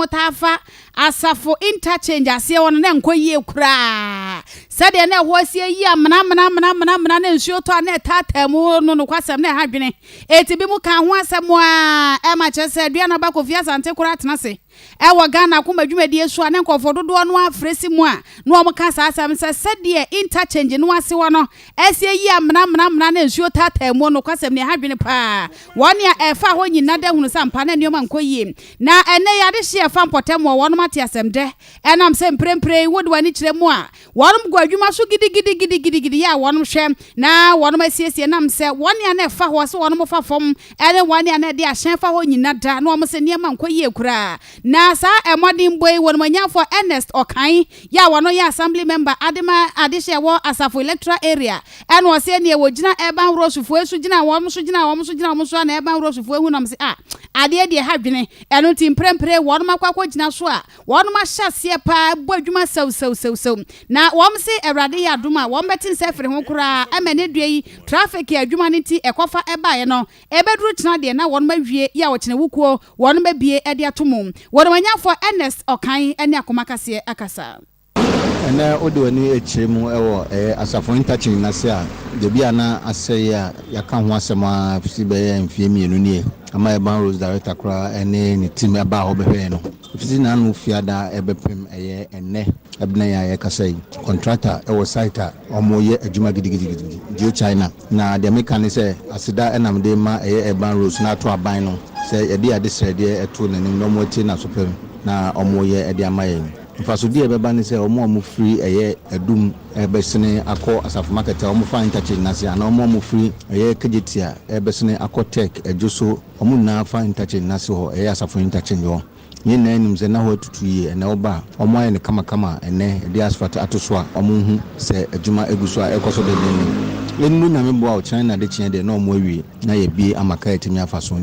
wɔtaa fa Asafo interchange aseɛ hɔ no, na ɛnkɔ yie koraa. Sɛdeɛ na ɛhɔ asi ayi amena amena amena amena amena na nsuo tɔ a na ɛtaataa mu no, nokwasɛm na ɛha adwene. Enti binom kaa ho asɛm ara ma kyerɛ sɛ Aduanaba Kofi Asante koraa tena ase wɔ Ghana akoma dwumadie so a na nkurɔfoɔ dodoɔ no ara frɛ si mu a na wɔka saa asɛm no sɛ sɛdeɛ interchange no ase hɔ no asi ayi amena amena amena na nsuo taataa mu no, nokwasɛm no ɛha adwene pa ara. Wɔn a ɛfaa hɔ nyinaa da hunu sɛ ampa na nneɛma nkɔ yie. Na ɛnnɛ yi adehye a ɛfa mpɔtam wɔ wɔnom ate asɛm dɛ ɛnam sɛ mprempren yi wode w'ani kyerɛ mu a wɔnom gu adwuma so gidigidigidigidigidi a wɔnom hwɛ na wɔnom asiesie ɛnam sɛ wɔn a na ɛfa hɔ sɛ wɔnom fa fam ɛne wɔn a na ɛde ahyɛn fa hɔ nyina da na wɔn se nneɛma nkɔ yie koraa na saa mmɔdenbɔ yi wɔnom Ernest Ɔkan yɛ a wɔno yɛ Assembly member adema adehye ɛwɔ Asafo Electoral Area ɛna ɔse ɛneɛ wɔgyina Urban Roads foɔ so gyina wɔn so gyina wɔn so gyina wɔn so a na Urban Roads foɔ hu nam se ah adeɛ deɛ ɛha dwene, ɛno nti mprempren wɔnom akɔ akɔgyina so a wɔnom ahyɛ aseɛ paa bɔ adwuma sɛwsɛwsɛwsɛw na wɔn se Awurade yɛ adom a wɔn bɛte nsa afiri ho koraa ɛma ɛnɛ dua yi traffic adwuma no nti ɛkɔfa ɛbaeɛ no ɛbɛduru kyena deɛ na wɔnom awie yɛ a ɔkyena wukuo wɔnom abue de ato mu. Wɔnom anyanfoɔ Ernest Ɔkan ne Akoma Kaseɛ akasa. Ɛnnɛ wode w'ani kyerɛ mu wɔ ɛyɛ asafo interchange no ase a, baabi a na asɛe a yɛaka ho asɛm ara firi bɛyɛ mfeɛ mmienu nie ama Urban Roads Director koraa ne ne team baa hɔ bɛhwɛeɛ no. Ɛfiti n'ano fiada bɛpem ɛyɛ ɛnnɛ ɛbena yi a yɛrekasa yi, contractor wɔ site a wɔreyɛ adwuma gidigidigidi, Geo China. Na deɛ meka ne sɛ aseda na mede rema ɛyɛ Urban Roads na ato aban no sɛ yɛde yɛn adesrɛdeɛ to n'anim na wɔatie n'asopɛm na wɔreyɛ de ama yɛn. Mfasodeɛ a ɛbɛba ne sɛ wɔn a wɔfiri ɛyɛ Adum rebɛsene akɔ Asafo Market a wɔfa interchange no ase anaa wɔn a wɔfiri ɛyɛ Kejetia rebɛsene akɔ Tech, Adwoso, wɔn nyinaa fa interchange no ase hɔ, ɛyɛ Asafo interchange hɔ. Yɛn nyinaa nim sɛ na hɔ atutu yie, ɛnnɛ woba a, wɔayɛ no kamakama a ɛnnɛ yɛde asphalt ato so a wɔnhu sɛ adwuma gu so a ɛrekɔ so denneennen. Ɛnnuru Nyame boa a ɔkyena ne n'adekyeɛ deɛ na wɔawie na yɛabue ama kaa atumi afa so.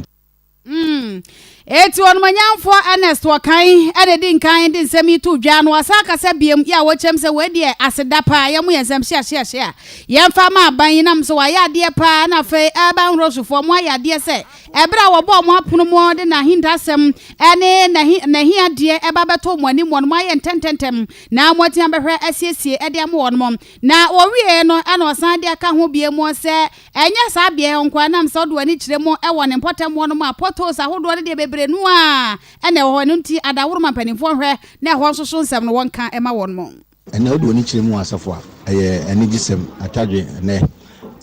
Enti Ɔnumonyamfoɔ Ernest Ɔkan na ɛdi nkan de nsɛm yi too dwa na wasan akasa biom yɛ a wɔkyerɛm sɛ wei deɛ aseda paa yɛmo yɛn nsɛm hyia hyia hyia yɛmfa ma aban yi nam sɛ wayɛ adeɛ paa na afei Urban Rosefoɔ mo ayɛ adeɛ sɛ ɛberɛ a wɔbɔɔ mo apono mu de n'ahintasɛm ne n'ahiadeɛ ɛba bɛtoo mo anim wɔn mo ayɛ ntɛntɛntɛm na moatumi abɛhwɛ asiesie de ama wɔn mo na wɔwieɛ no ɛna ɔsan de aka ho biom sɛ Ɛnyɛ saa beaɛ hɔ nko ara, ɛnam sɛ wode w'ani kyerɛ mu wɔ ne mpɔtam hɔ nom a, potholes ahodoɔ no deɛ bebree no ara na ɛwɔ hɔ, ɛno nti adaworoma mpanimfoɔ nhwɛ na ɛhɔ nso so nsɛm no wɔnka mma wɔn. Ɛnnɛ wode w'ani kyerɛ mu wɔ asafo a, ɛyɛ anigyesɛm, atadwe, ɛnnɛ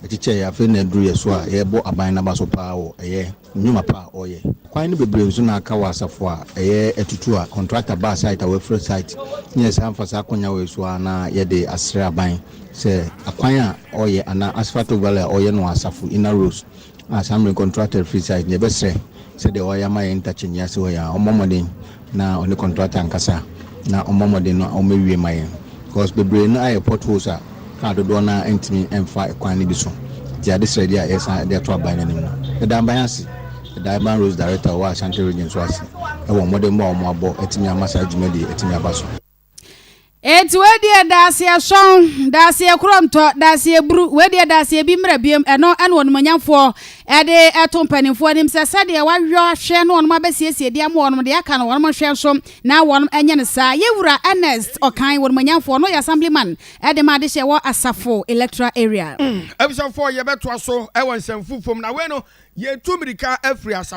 ɛkyekyɛɛ afei na aduru yɛ so a yɛrebɔ aban no aba so paa wɔ ɛyɛ nnwuma pa a ɔreyɛ. Kwan no bebree nso na aka wɔ asafo a ɛyɛ atutu a kɔntrakta baa site a wafira site ne yɛsan fa saa akwanya wei so ara na yɛde asrɛ aban Sɛ akwan a ɔyɛ anaa asphalt overlay a ɔyɛ no wɔ asafo inner roads a saa mmerɛ contractor firi site no yɛbɛsrɛ sɛ deɛ ɔyɛ ama yɛn interchange yi ase hɔ yi a ɔmmɔ mmɔden na ɔne contractor nkasa na ɔmmɔ mmɔden na ɔmmɛwie ma yɛn because bebree no ayɛ potholes a car dodoɔ no ara ntumi mfa kwan no bi so nti adesrɛdeɛ a yɛsan de ato aban no anim no yɛda aban ase yɛda Urban Roads Director a ɔwɔ Ashanti Region nso ase wɔ mmɔdenbɔ a wɔabɔ atumi ama saa dwumadie atumi aba so. Enti wei deɛ daaseɛ sɔn, daaseɛ korɔntɔ, daaseɛ buru, wei deɛ daaseɛ bi mmra biom, ɛno ɛna onimuonyamfoɔ ɛde ɛto mpanimfoɔ anim sɛ sɛdeɛ wayɔ ahwɛ na wɔnom abɛsiesie de ama wɔnom, deɛ aka no wɔnom nhwɛ nso na wɔnom ɛnyɛ no saa. Yɛwura Ernest Ɔkan, onimuonyamfoɔ, ɔno yɛ Assemblyman ɛde ma adehyeɛ wɔ Asafo Electoral Area. Abusuafoɔ yɛbɛtoa so wɔ nsɛmfo fam na wei no yɛtu mmirika afiri asafo.